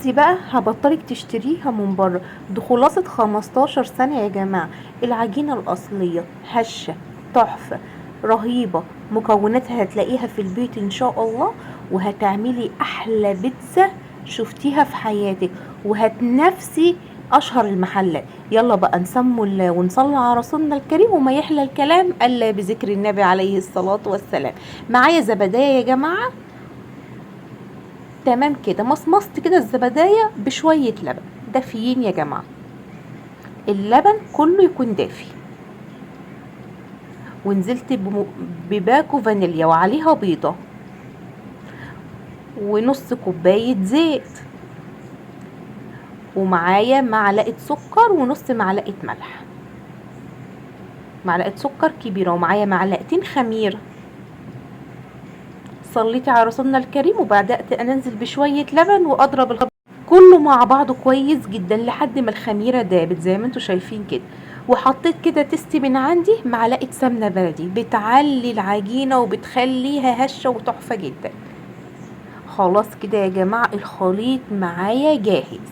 بصي بقى هبطلك تشتريها من بره، دي خلاصة 15 سنة يا جماعة. العجينة الأصلية هشة تحفة رهيبة، مكوناتها هتلاقيها في البيت إن شاء الله، وهتعملي أحلى بيتزا شفتيها في حياتك، وهتنافسي أشهر المحلات. يلا بقى نسموا ونصلي على رسولنا الكريم، وما يحلى الكلام إلا بذكر النبي عليه الصلاة والسلام. معايا زبداية يا جماعة، تمام كده، مصمصت كده الزبداية بشوية لبن دافيين يا جماعة، اللبن كله يكون دافي. ونزلت بباكو فانيليا وعليها بيضة ونص كوباية زيت، ومعايا معلقة سكر ونص معلقة ملح، معلقة سكر كبيرة، ومعايا معلقتين خميرة. صليتي على رسولنا الكريم، وبدأت أنزل بشوية لبن وأضرب الخليط كله مع بعضه كويس جدا لحد ما الخميرة دابت زي ما انتوا شايفين كده. وحطيت كده تستي من عندي معلقة سمنة بلدي، بتعلي العجينة وبتخليها هشة وتحفة جدا. خلاص كده يا جماعة الخليط معايا جاهز.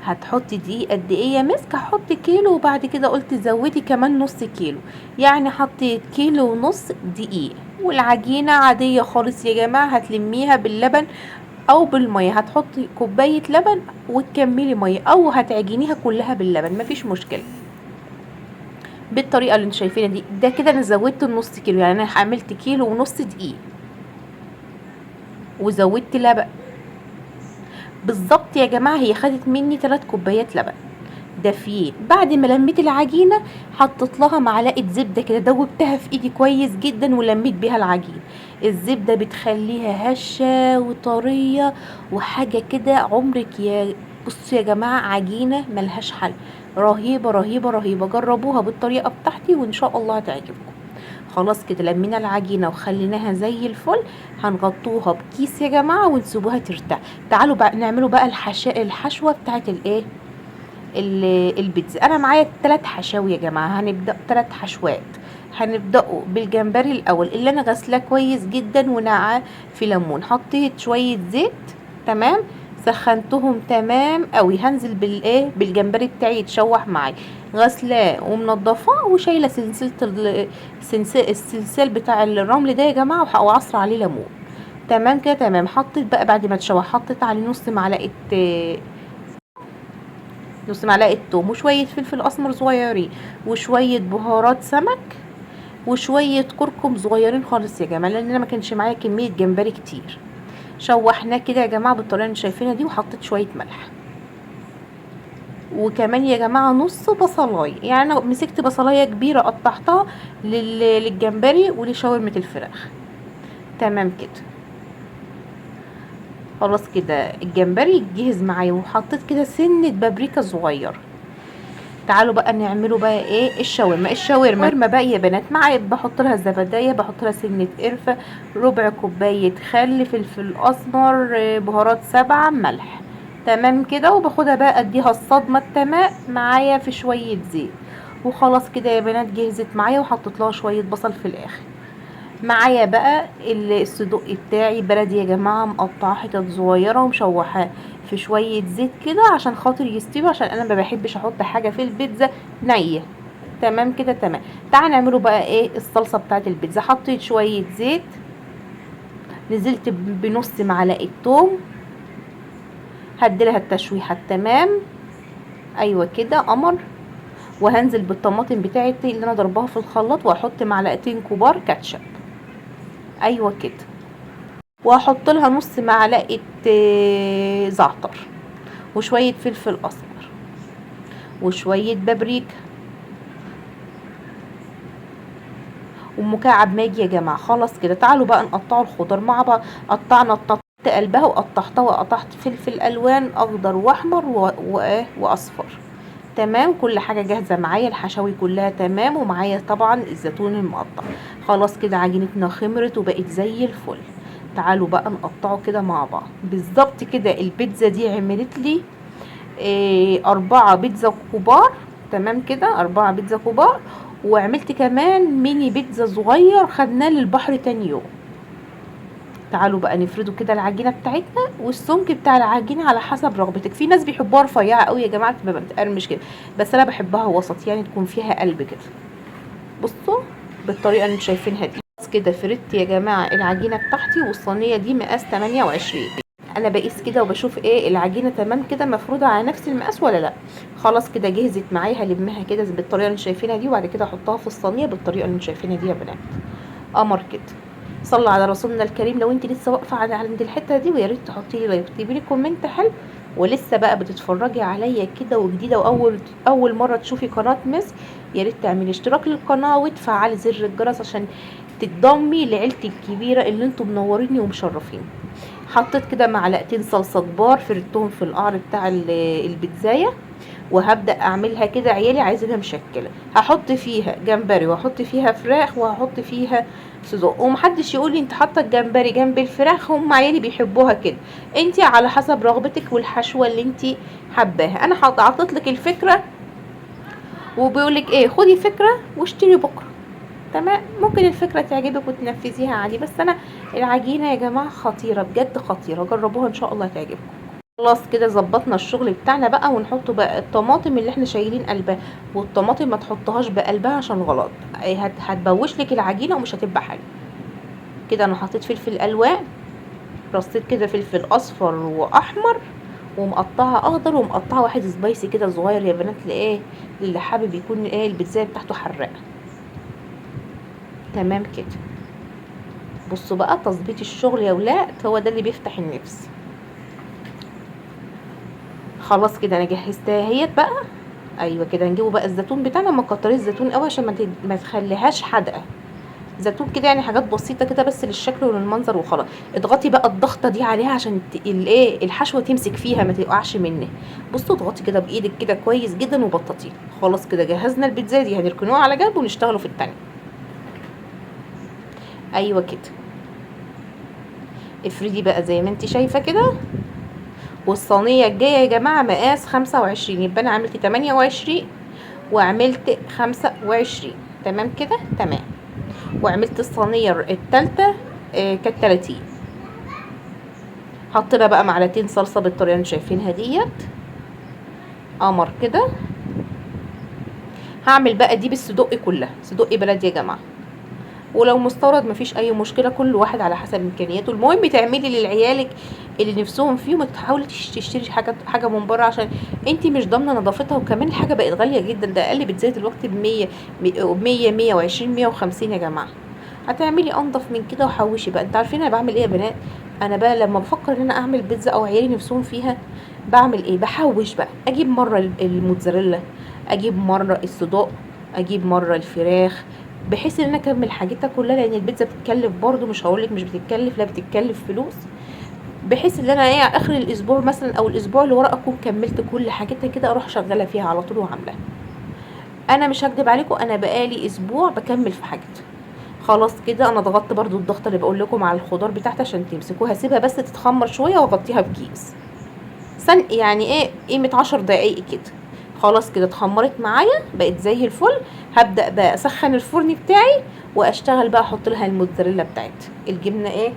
هتحطي دقيق قد ايه يا مسك؟ هحط كيلو، وبعد كده قلت زودي كمان نص كيلو، يعني حطيت كيلو ونص دقيق. والعجينة عادية خالص يا جماعة، هتلميها باللبن او بالمية، هتحطي كوباية لبن وتكملي مية، او هتعجنيها كلها باللبن مفيش مشكلة، بالطريقة اللي انتوا شايفينها دي. ده كده انا زودت النص كيلو، يعني انا عملت كيلو ونص دقيق وزودت لبن بالظبط يا جماعة. هي خدت مني 3 كوبايات لبن دافيين. بعد ما لميت العجينة حطيت لها معلقة زبدة كده، دوبتها في ايدي كويس جدا ولميت بيها العجينة. الزبدة بتخليها هشة وطرية وحاجة كده عمرك يا بصوا يا جماعة، عجينة ملهاش حل، رهيبة رهيبة رهيبة. جربوها بالطريقة بتاعتي وان شاء الله هتعجبكم. خلاص كده لمينا العجينة وخليناها زي الفل، هنغطوها بكيس يا جماعة ونسيبوها ترتاح. تعالوا بقى نعملوا بقى الحشوة بتاعت الايه البيتزا. انا معايا 3 حشاوي يا جماعة، هنبدأ 3 حشوات. هنبدأه بالجمبري الاول اللي انا غسلاه كويس جدا ونقعاه في ليمون. حطيت شوية زيت، تمام، سخنتهم تمام قوي. هنزل بالجمبري بتاعي يتشوح معايا، غسلاه ومنضفاه وشايله سلسله السلسال بتاع الرمل ده يا جماعه، وعصر عليه ليمون. تمام كده تمام. حطيت بقى بعد ما اتشوح، حطيت عليه نص معلقه توم وشويه فلفل اسمر صغيرين وشويه بهارات سمك وشويه كركم صغيرين خالص يا جماعه، لان انا ما كانش معايا كميه جمبري كتير. شوحناه كده يا جماعه بالطريقه اللي شايفينها دي، وحطيت شويه ملح، وكمان يا جماعه نص بصلايه، يعني انا مسكت بصلايه كبيره قطعتها للجمبري ولشاورمه الفراخ. تمام كده خلاص كده الجمبري جهز معايا. وحطيت كده سنه بابريكا صغيره. تعالوا بقى نعمله بقى ايه الشاورما. الشاورما بقى يا بنات معايا بحط لها الزبديه، بحط لها سنه قرفه، ربع كوبايه خل، فلفل اسمر، بهارات 7، ملح. تمام كده. وباخدها بقى اديها الصدمه التمام معايا في شويه زيت، وخلاص كده يا بنات جهزت معايا. وحطيت لها شويه بصل في الاخر. معايا بقى الصدوق بتاعي بلدي يا جماعه، مقطعه حتت صغيره ومشوحاه في شويه زيت كده عشان خاطر يستوي، عشان انا ما بحبش احط حاجه في البيتزا نيه. تمام كده تمام. تعالى نعمله بقى ايه الصلصه بتاعت البيتزا. حطيت شويه زيت، نزلت بنص معلقه توم، هديلها التشويحه التمام، ايوه كده قمر. وهنزل بالطماطم بتاعتي اللي انا ضرباها في الخلاط، واحط معلقتين كبار كاتشب، ايوه كده. واحط لها نص معلقه زعتر وشويه فلفل اسمر وشويه بابريكا ومكعب ماجي يا جماعه. خلاص كده تعالوا بقى نقطعوا الخضار مع بعض. قطعنا الطماطم قلبها وقطعتها، وقطعت فلفل الوان اخضر واحمر واصفر. تمام، كل حاجه جاهزه معايا، الحشاوي كلها تمام، ومعايا طبعا الزيتون المقطع. خلاص كده عجينتنا خمرت وبقت زي الفل. تعالوا بقى نقطعه كده مع بعض بالظبط كده. البيتزا دي عملت لي 4 بيتزا كبار، تمام كده، 4 بيتزا كبار، وعملت كمان ميني بيتزا صغير خدناه للبحر تاني يوم. تعالوا بقى نفردوا كده العجينة بتاعتنا، والسمك بتاع العجينة على حسب رغبتك. في ناس بيحبوها رفيعة قوي يا جماعة، تبقى بتقرمش كده، بس انا بحبها وسط، يعني تكون فيها قلب كده. بصوا بالطريقة اللي انتوا شايفينها دي. خلاص كده فردت يا جماعة العجينة بتاعتي، والصينيه دي مقاس 28. انا بقيس كده وبشوف ايه العجينة تمام كده مفروده على نفس المقاس ولا لا. خلاص كده جهزت معايا، هلمها كده بالطريقة اللي انتوا شايفينها دي، وبعد كده احطها في الصينية بالطريقة اللي انتوا شايفينها دي يا بنات. قمر كده. صلوا على رسولنا الكريم. لو انت لسه واقفة عند الحتة دي، ويا ريت تحطي لي like وتكتبي لي comment حلو، ولسه بقى بتتفرجي عليا كده وجديدة واول اول مرة تشوفي قناة مس، يا ريت تعملي اشتراك للقناة وتفعلي زر الجرس عشان تتضمي لعيلتي الكبيرة اللي انتم منوريني ومشرفيني. حطيت كده معلقتين صلصه كبار فردتهم في القعر بتاع البيتزايه، وهبدا اعملها كده. عيالي عايزينها مشكلة، هحط فيها جمبري وهحط فيها فراخ وهحط فيها سجق، ومحدش يقول لي انت حاطه الجمبري جنب الفراخ، هم عيالي بيحبوها كده. انت على حسب رغبتك والحشوه اللي انت حباها. انا عطيت لك الفكرة، وبيقول لك ايه، خدي فكرة واشتري بكره. تمام، ممكن الفكرة تعجبك وتنفذيها عادي، بس انا العجينة يا جماعة خطيرة بجد، خطيرة، جربوها ان شاء الله تعجبكم. خلاص كده ظبطنا الشغل بتاعنا بقى، ونحط بقى الطماطم اللي احنا شايلين قلبها. والطماطم ما تحطهاش بقلبها عشان غلط، هتبوش لك العجينة ومش هتبقى حلوة. كده انا حطيت فلفل الوان، رصيت كده فلفل اصفر واحمر، ومقطعه اخضر، ومقطعه واحد سبايسي كده صغير يا بنات، لايه، للي حابب يكون ايه البيتزا بتاعته حراقه. تمام كده. بصوا بقى تظبيط الشغل يا ولاد، هو ده اللي بيفتح النفس. خلاص كده انا جهزتها اهيت بقى. ايوه كده، هنجيبوا بقى الزيتون بتاعنا، ما تكتريش الزيتون قوي عشان ما تخليهاش حادقه، زيتون كده يعني حاجات بسيطة كده بس للشكل وللمنظر وخلاص. اضغطي بقى الضغطه دي عليها عشان الايه الحشوه تمسك فيها ما تقعش منك. بصوا اضغطي كده بايدك كده كويس جدا وبططيه. خلاص كده جهزنا البيتزا دي، هنركنوها على جنب ونشتغلوا في التانية. ايوه كده، افردي بقى زي ما انت شايفه كده. والصينيه الجاية يا جماعة مقاس 25، يبقى انا عملت 28 وعملت 25. تمام كده، تمام. وعملت الصينية التالتة، كانت 30. حطينا بقى معلقتين صلصه بالطريقة اللي شايفينها ديت، قمر كده. هعمل بقى دي بالصدق كلها، صدق بلدي يا جماعة، ولو مستورد مفيش اي مشكلة، كل واحد على حسب امكانياته. المهم تعملي للعيالك اللي نفسهم فيه، وما تحاوليش تشتري حاجة من بره عشان انتي مش ضامنه نظافتها، وكمان الحاجة بقت غالية جدا، ده اقل بتزيد دلوقتي ب 100، 120، 150 يا جماعة. هتعملي انضف من كده وحوشي بقى. انتوا عارفين انا بعمل ايه يا بنات؟ انا بقى لما بفكر ان انا اعمل بيتزا او عيالي نفسهم فيها بعمل ايه؟ بحوش بقى، اجيب مرة الموتزاريلا، اجيب مرة الصدوق، اجيب مرة الفراخ، بحيث ان انا اكمل حاجتها كلها، لان البيتزا بتتكلف برضو، مش هقولك مش بتتكلف، لا بتتكلف فلوس، بحيث ان انا ايه اخر الاسبوع مثلا او الاسبوع اللي ورا اكون كملت كل حاجتها كده، اروح شغالة فيها على طول وعاملاها. انا مش هكدب عليكم، انا بقالي اسبوع بكمل في حاجتها. خلاص كده انا ضغطت برضو الضغطه اللي بقول لكم على الخضار بتاعتي عشان تمسكوها، سيبها بس تتخمر شوية واغطيها بكيس سن، يعني ايه قيمة 10 دقايق كده. خلاص كده اتخمرت معايا، بقت زي الفل. هبدا بقى اسخن الفرن بتاعي واشتغل بقى، احط لها الموتزاريلا بتاعتي، الجبنة ايه،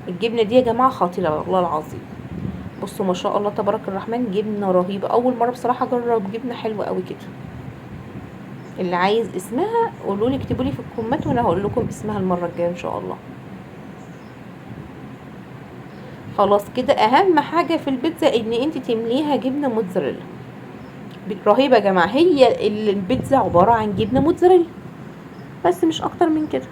الجبنة دي يا جماعة خطيرة والله العظيم. بصوا ما شاء الله تبارك الرحمن، جبنه رهيبة، اول مرة بصراحة اجرب جبنه حلوة قوي كده. اللي عايز اسمها قولوا لي، اكتبوا لي في الكومنت وانا هقول لكم اسمها المرة الجاية ان شاء الله. خلاص كده اهم حاجة في البيتزا ان انت تمليها جبنه موتزاريلا، رهيبة يا جماعة. هي البيتزا عبارة عن جبنه موتزاريلا بس، مش اكتر من كده.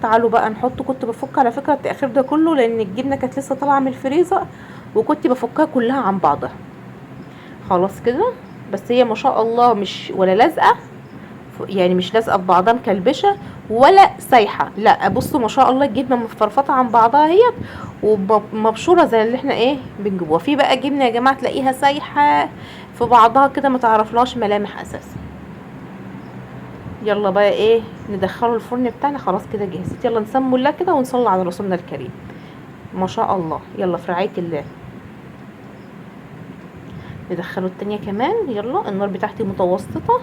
تعالوا بقى نحط، كنت بفك على فكرة التاخير ده كله لان الجبنة كانت لسه طالعه من الفريزر، وكنت بفكها كلها عن بعضها. خلاص كده، بس هي ما شاء الله مش ولا لازقه، يعني مش لازقه في بعضها مكلبشه ولا سايحه، لا بصوا ما شاء الله الجبنة مفرفطه عن بعضها اهيت ومبشوره زي اللي احنا ايه بنجيبوها. في بقى جبنه يا جماعة تلاقيها سايحه في بعضها كده ما تعرفلهاش ملامح اساسا. يلا بقى ايه ندخله الفرن بتاعنا. خلاص كده جهزت، يلا نسمو الله كده ونصلي على رسولنا الكريم. ما شاء الله، يلا في رعاية الله. ندخله التانية كمان. يلا النار بتاعتي متوسطه،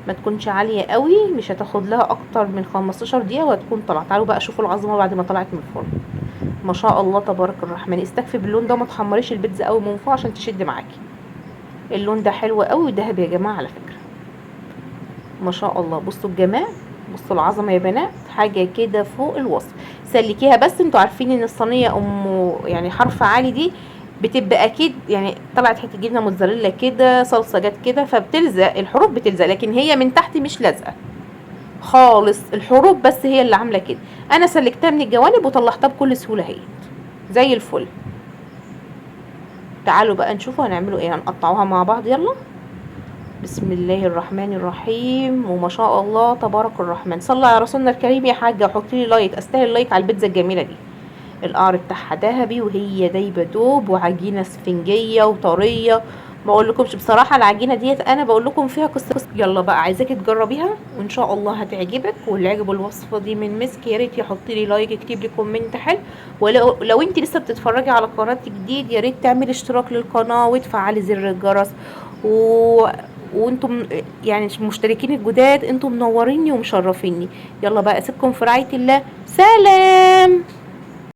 ما تكونش عالية قوي، مش هتاخد لها اكتر من 15 دقيقة وهتكون طلعت. تعالوا بقى شوفوا العظمة بعد ما طلعت من الفرن. ما شاء الله تبارك الرحمن. استكفي باللون ده، ما تحمريش البيتزا قوي من فوق عشان تشد معاكي. اللون ده حلو قوي ودهب يا جماعة على فكرة، ما شاء الله. بصوا الجمال، بصوا العظمة يا بنات، حاجة كده فوق الوصف. سلكيها بس، انتوا عارفين ان الصينية يعني حرف عالي دي بتبقى اكيد يعني طلعت حتة جبنه موتزاريلا كده، صلصه جت كده، فبتلزق الحروف بتلزق، لكن هي من تحت مش لازقه خالص، الحروف بس هي اللي عامله كده. انا سلكتها من الجوانب وطلعتها بكل سهولة اهي زي الفل. تعالوا بقى نشوفوا هنعملوا ايه، هنقطعوها مع بعض. يلا بسم الله الرحمن الرحيم. وما شاء الله تبارك الرحمن. صلى على رسولنا الكريم يا حاجة، وحطي لي like، استاهل like على البيتزا الجميلة دي. القعر بتاعها ذهبي وهي دايبه دوب، وعجينه اسفنجيه وطريه، ما اقول لكمش بصراحة العجينة ديت انا بقول لكم فيها قصة. يلا بقى عايزاكي تجربيها وان شاء الله هتعجبك. واللي عجبه الوصفة دي من مسك يا ريت يحط لي like، يكتب لي comment حلو. ولو انت لسه بتتفرجي على قناتي جديد يا ريت تعملي اشتراك للقناة وتفعلي زر الجرس. وانتم يعني مشتركين الجداد انتم منوريني ومشرفيني. يلا بقى اسيبكم في رعاية الله. سلام.